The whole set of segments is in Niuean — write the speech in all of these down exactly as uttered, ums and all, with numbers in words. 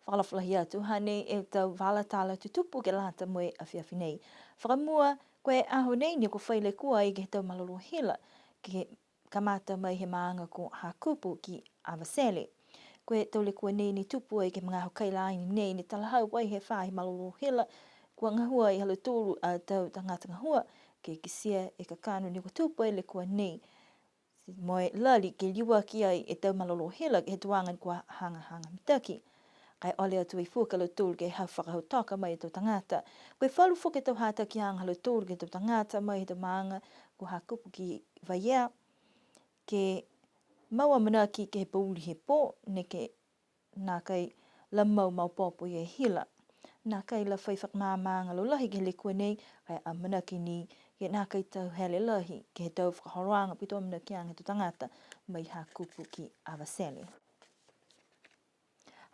Fakaalofa lahi atu, hanei e tau vala tala tutupu ke lata mo e afiafi nei. Fakamua, ko e aho nei ne kua fai lekua ai ke he tau malolō hila, ke kamata mai he maaga ko Hakupu ki Avatele. Ko e tau lekua nei ne tupu ai ke he magaaho kailā nei ne talahau ai he faahi malolō hila, kua gahua ai ha lautolu a tau tagata gahua, ke kitia e kakano ne kua tupu ai lekua nei. Mo e lali ke liuaki ai e tau malolō hila ke he tuaga kua hagahaga mitaki. Ka e ole atu ai foki a lautolu ke he fakahautoka mai e tau tagata. Ko e falu foki e tau hatakiaga ha lautolu ke he tau tagata mai he tau maaga ko Hakupu ki Vaiea. Ke mau amanaki ke he pouli he pō, neke nākai la mau maopoopo ia e hila. Nākai la fai fakamaamaaga laulahi ke he lekua nei, ka e amanaki ni ke nākai tau hele lahi ke he tau fakaholoaga po ke tau amanakiaga he tau tagata mai Hakupu ki Avatele.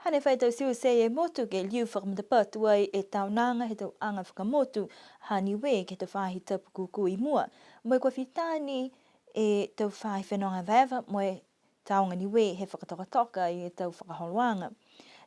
Hane fai tau tiute e motu ke liu fakamatapatu ai e taonaga he tau aga fakamotu ha Niue ke he tau faahi tapu kūkū i mua. Mo e kua fita ni e tau faahi fenoga evaeva mo e Tāoga Niue he fakatokatoka ai e tau fakaholoaga.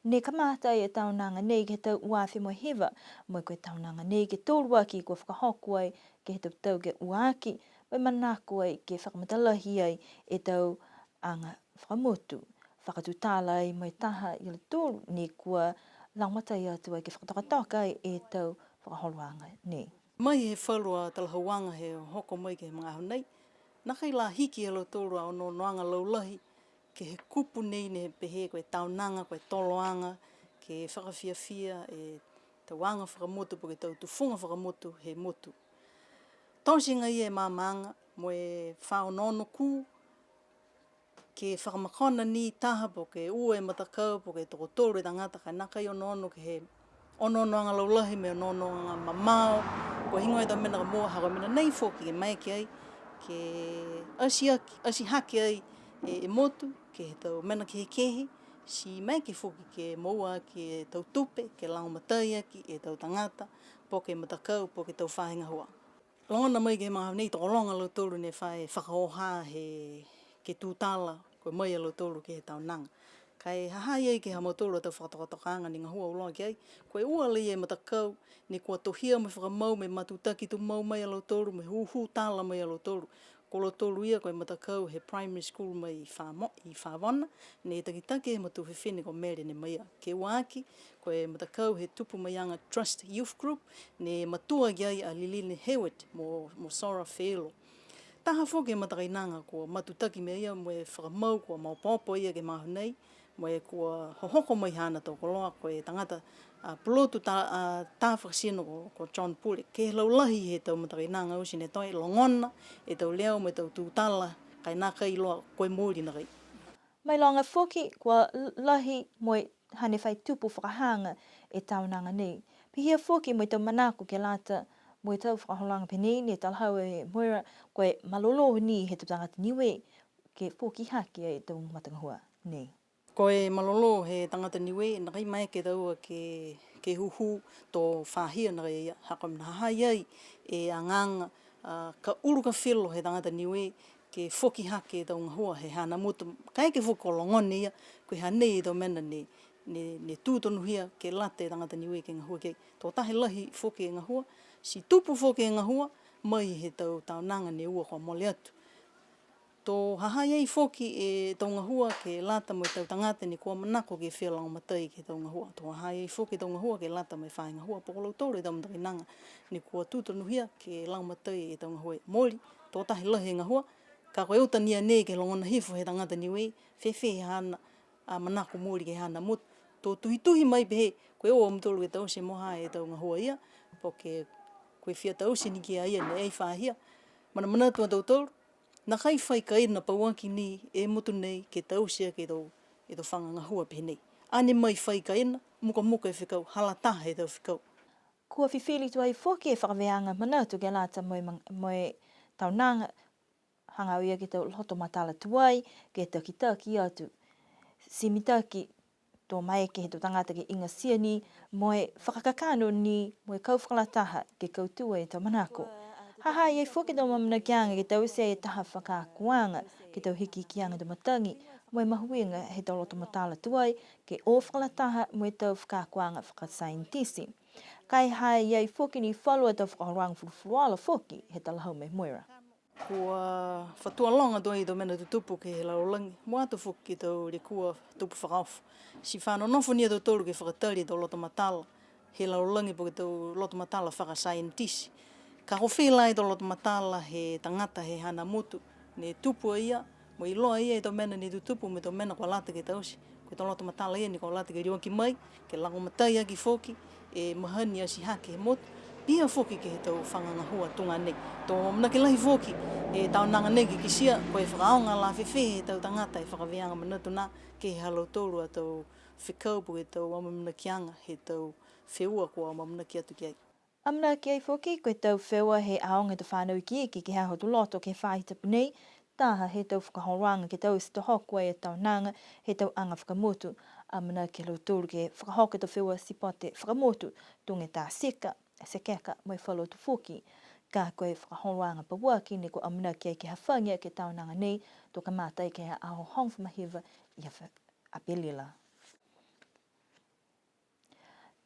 Ne kamata ai e taonaga nei ke he tau ua afe mo e hiva, mo e ko e taonaga nei ke tolu aki kua fakahoko ai ke he tau tau ke ua aki, mo e manako ai ke fakamatalahi ai e tau aga fakamotu. Fakatutala ai mo e taha ia lautolu ne kua lagomatai atu ai ke fakatokatoka ai e tau fakaholoaga nei. Mai he falu a talahauaga he hoko mai ke he magaaho nei, nākai la hiki e lautolu a onoonoaga laulahi ke he kupu nei ne pehē ko e taonaga, ko e toloaga, ke fakafiafia e tau aga fakamotu po ke tau tufuga fakamotu he motu. Tote agaia e maamaaga mo e fa onoono kū, ke fakamakona ni taha po ke ua e matakau po ke tokotolu e tagata ka e nākai onoono ke he onoonoaga laulahi mo e onoonoaga mamao. Ko e heigoa e tau mena ka moua ha ko e mena nei foki ke maeke ai ke ati aki, ati hake ai e, e motu ke he tau mena kehekehe, ti maeke foki ke moua aki e tau tupe ke lagomatai aki e tau tagata po ke matakau po ke tau faahi gahua. Logona mai ke he magaaho nei tokologa a lautolu ne fa e fakaoha he, ke tutala, ko e mai a lautolu ke he taonaga. Ka e ha ha i ai ke he ha mautolu a tau fakatokatokaaga ne gahua auloa ki ai, ko e ua laia e matakau ne kua tohia mo e fakamau mo e matutaki tumau mai a lautolu, mo e hūhū tala mai a lautolu. Ko lautolu ia ko e matakau he primary school mai i Famo-, i Favona, ne takitaki he matua fifine ko Mele Nemaia. Ke ua aki, ko e matakau he Tupumaiaga Trust Youth Group, ne matua ki ai a Liline Hayward mo, mo Sora Felo. Taha foki e matakainaga kua matutaki mai a ia mo e fakamau kua maopoopo a ia ke he magaaho nei, mo e kua hohoko mai haana tau koloa, ko e tagata, a, pulotu tā, a, tā fakatino ko, ko John Pule. Ke he laulahi he tau matakainaga oti ne toe logona e tau leo mo e tau tutala, ka e nākai iloa ko e mooli nākai. Mailoga foki, kua l-, lahi mo e hane fai tupu fakahaga e taonaga nei. Pihia foki mo e tau manako ke lata mo e tau fakaholoaga pehē nei, ne talahau e Moira, ko e malolō ni he tau tagata Niue ke foki hake e tau matagahua nei. Ko e malolō he tagata Niue, nākai maeke taua ke, ke hūhū to fahia nākai a ia, ha ko e mena ha ha i ai e agaaga, a, ka ulu ka filo he tagata Niue, ke foki hake e tau gahua he haana motu. Kaeke foki kua logona e ia, ko e hanei e tau mena ne, ne, ne tū tonuhia ke lata e tagata Niue ke gahua ki ai. To taha e lahi foki e gahua, ti tupu foki e gahua, mai he tau taonaga ne ua kua mole atu. To ha ha i ai foki e tau gahua ke lata mo e tau tagata ne kua manako ke fia lagomatai ke he tau gahua. To ha ha i ai foki e tau gahua ke lata mo e faahi gahua po ko lautolu e tau matakainaga ne kua tū tonuhia ke lagomatai e tau gahua e mooli. To taha e lahi e gahua, ka ko e uta ni a nei ke logona hifo he tagata Niue, fēfē haana, a, manako mooli ke he haana motu. To tuhituhi mai pehē, ko e o a mutolu ke taute mo ha e tau gahua ia, po ke ko e fia taute ni ki a ia ne ai fahia. Manamanatu a tautolu, nākai fai kaina pauaki ni e motu nei ke taute aki e tau, e tau faga gahua pehē nei. Ane mai fai kaina, mukamuka e fekau, hala taha e tau fekau. Kua fifili tuai foki e fakavēaga manatu ke lata mo e mag-, mo e taonaga, hagaao ia ke he tau loto matala tuai, ke takitaki atu. Ti mitaki to maeke he tau tagata ke igatia ni, mo e fakakakano ni, mo e kau fakalataha ke kautū e tau manako. Ha ha i ai foki e tau amaamanakiaga ke taute e taha fakaakoaga, ke he tau hikihikiaga he tau matagi, mo e mahuiga he tau loto matala tuai, ke o fakalataha mo e tau fakaakoaga fakasaienitisi. Ka e ha ha i ai foki ni falu a tau fakaholoaga fulufuluola foki he talahau mai Moira. Kua fatualoga tuai e tau mena tutupu ke he lalolagi, mua atu foki ke he tau lekua tupu fakaofo. Ti fa nonofo ni a tautolu ke fakatali e tau loto matala he lalolagi po ke tau loto matala fakasaienitisi. Ka ko e fē la e tau loto matala he tagata he haana motu, ne tupu a ia, mo e iloa a ia e tau mena ne tutupu mo e tau mena kua lata ke taute. Ko e tau loto matala ia ne kua lata ke liuaki mai, ke lagomatai aki foki e mahani ati hake he motu, pihia foki ke he tau faga gahua tuga nei. To amanaki lahi foki e tau aga nei ke kitia, ko e fakaaoga la fēfē he tau tagata e fakavēaga manatu nā, ke he ha lautolu a tau fekau po ke tau amaamanakiaga he tau feua kua amaamanaki atu ki ai. Amanaki ai foki ko e tau feua he aoga he tau fanau ikiiki ke he aho Tuloto ke he faahi tapu nei, taha he tau fakaholoaga ke taute to hoko ai e tau aga he tau aga fakamotu. Amanaki a lautolu ke fakahoko e tau feua sipote fakamotu, tuga e tā tika, sekeka, mo e falu atu foki. Ka ko e fakaholoaga pauaki ne kua amanaki ai ke hafagi aki e tau aga nei, to kamata ai ke he aho hogofulu ma hiva ia Fe-, Apelila.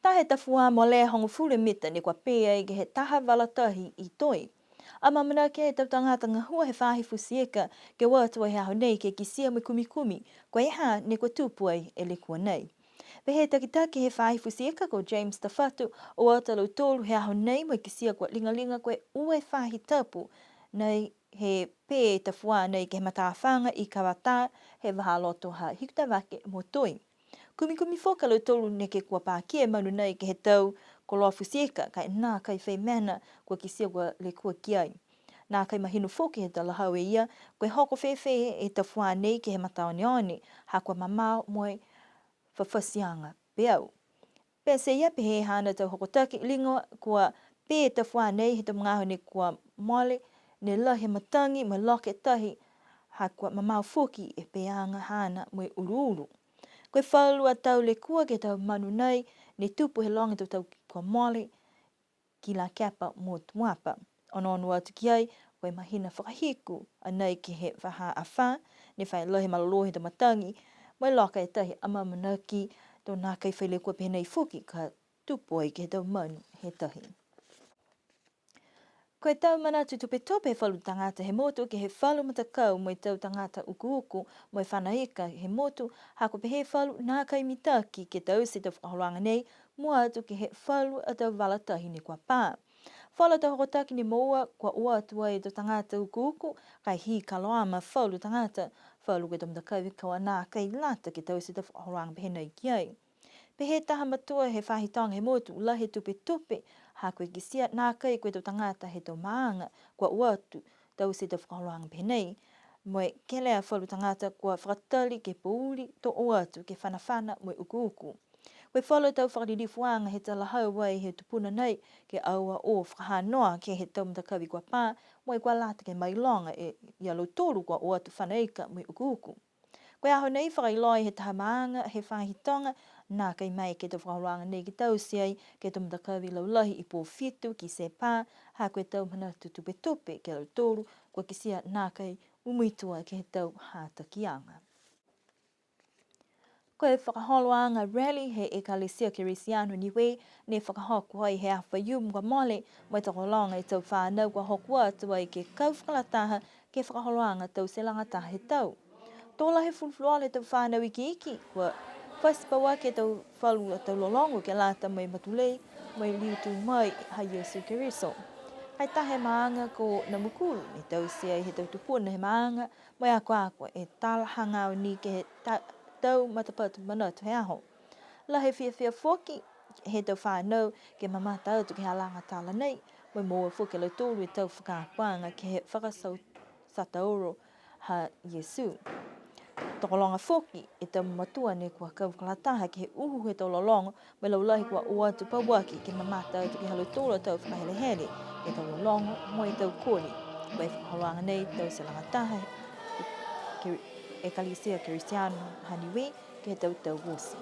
Taha e tafuā mole hogofulu mita ne kua pē ai ke he taha vala tahi i Toi. Amaamanaki e tau tagata gahua he faahi futi ika ke o atu ai he aho nei ke kitia mo e kumikumi, ko e hā ne kua tupu ai e lekua nei. Pehē e takitaki he faahi futi ika ko James Tafatu, o atu a lautolu he aho nei mo e kitia kua ligaliga ko e ua e faahi tapu nei he pē e tafuā nei ke he matāfaga i Kavatā, he vahāloto ha Hikutavake mo Toi. Kumikumi foki a lautolu neke kua pakia e manu nei ke he tau koloa futi ika, ka e nākai fai mena kua kitia kua lekua ki ai. Nākai mahino foki he talahau e ia, ko e hoko fēfē e tafuā nei ke he mataoneone, ha kua mamao mo e fafatiaga peau. Pete ia pehē haana tau hokotaki, liga kua pē e tafuā nei he tau magaaho ne kua mole, ne lahi e matagi mo e loka e tahi, ha kua mamao foki e pēaga haana mo e uluulu. Ko e falu a tau lekua ke he tau manu nei, ne tupu he loga he tau tau kua mole, ki Lakepa mo Tuapa. Onoono atu ki ai, ko e mahina fakahiku a nei ke he vahā afā, ne fai lahi e malolō he tau matagi, mo e loka e tahi. Amaamanaki to nākai fai lekua pehē nei foki ka tupu ai ke he tau manu he tahi. Ko e tau manatu tupetupe he falu tagata he motu ke he falu matakau mo e tau tagata ukuuku mo e fana ika he motu, ha kua pehē e falu nākai mitaki ke taute e tau fakaholoaga nei, mua atu ke he falu a tau vala tahi ne kua pā. Falu a tau hokotaki ne moua kua o atu ai e tau tagata ukuuku, ka e hī kaloa ma falu tagata, falu ko e tau matakavi kua nākai lata ke taute e tau fakaholoaga pehē nei ki ai. Pehē e taha matua he faahi toga he motu, lahi e tupetupe, ha ko e kitia nākai ko e tau tagata he tau maaga kua o atu taute e tau fakaholoaga pehē nei. Mo e kelea falu tagata kua fakatali ke pouli to o atu ke fanafana mo e ukuuku. Ko e falu a tau fakalilifuaga he talahau ai he tupuna nei, ke aua o fakahanoa ke he tau matakavi kua pā, mo e kua lata ke mailoga e ia lautolu kua o atu fana ika mo e ukuuku. Ko e aho nei fakailoa ai he taha maaga he faahi toga, nākai maeke e tau fakaholoaga nei ke taute ai ke he tau matakavi laulahi i Pōfitu ki Sepa, ha ko e tau manatu tupetupe ki a lautolu kua kitia nākai mumuitua ke he tau hatakiaga. Ko e fakaholoaga rally he Ekalesia Kerisiano Niue ne fakahoko ai he aho Faiumu kua mole, mo e tokologa e tau fanau kua hoko atu ai ke kau fakalataha ke he fakaholoaga taute lagataha he tau. To lahi e fulufuluola he tau fanau ikiiki, kua fati pauaki e tau falu a tau lologo ke lata mo e matulei, mo e liu tū mai ha Iesu Keriso. Ai taha e maaga ko Namukulu, ne taute ai he tau tupuna he maaga, mo e akoako e tala hagaao ni ke he ta-, tau matapatu manatu he aho. Lahi e fiafia foki he tau fanau ke mamata atu ke he alaga tala nei, mo e moua foki e lautolu e tau fakaakoaga ke he fakasau-, satauro ha Iesu. Tokologa foki e tau matua ne kua kau fakalataha ke he uhu he tau lologo, mo e laulahi kua o atu pauaki ke mamata atu ke he ha lautolu a tau fakahelehele, ke he tau lologo mo e tau koli. Ko e fakaholoaga nei taute lagataha he Ekalesia Kerisiano ha Niue, ke he tau tau oti.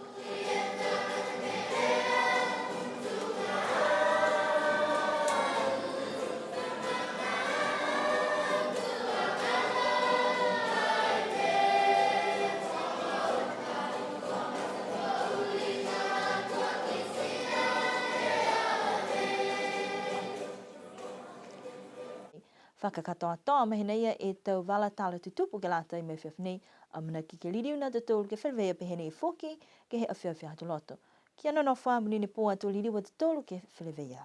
Fakakatoatoa mai hēnā ia e tau vala tala tutupu ke lata mo e afiafi nei, amanaki ke liliu a tautolu ke feleveia pehē nei foki ke he afiafi Aho Lotu. Kia nonofo ā, monuina e pō, ato liliu a tautolu ke feleveia.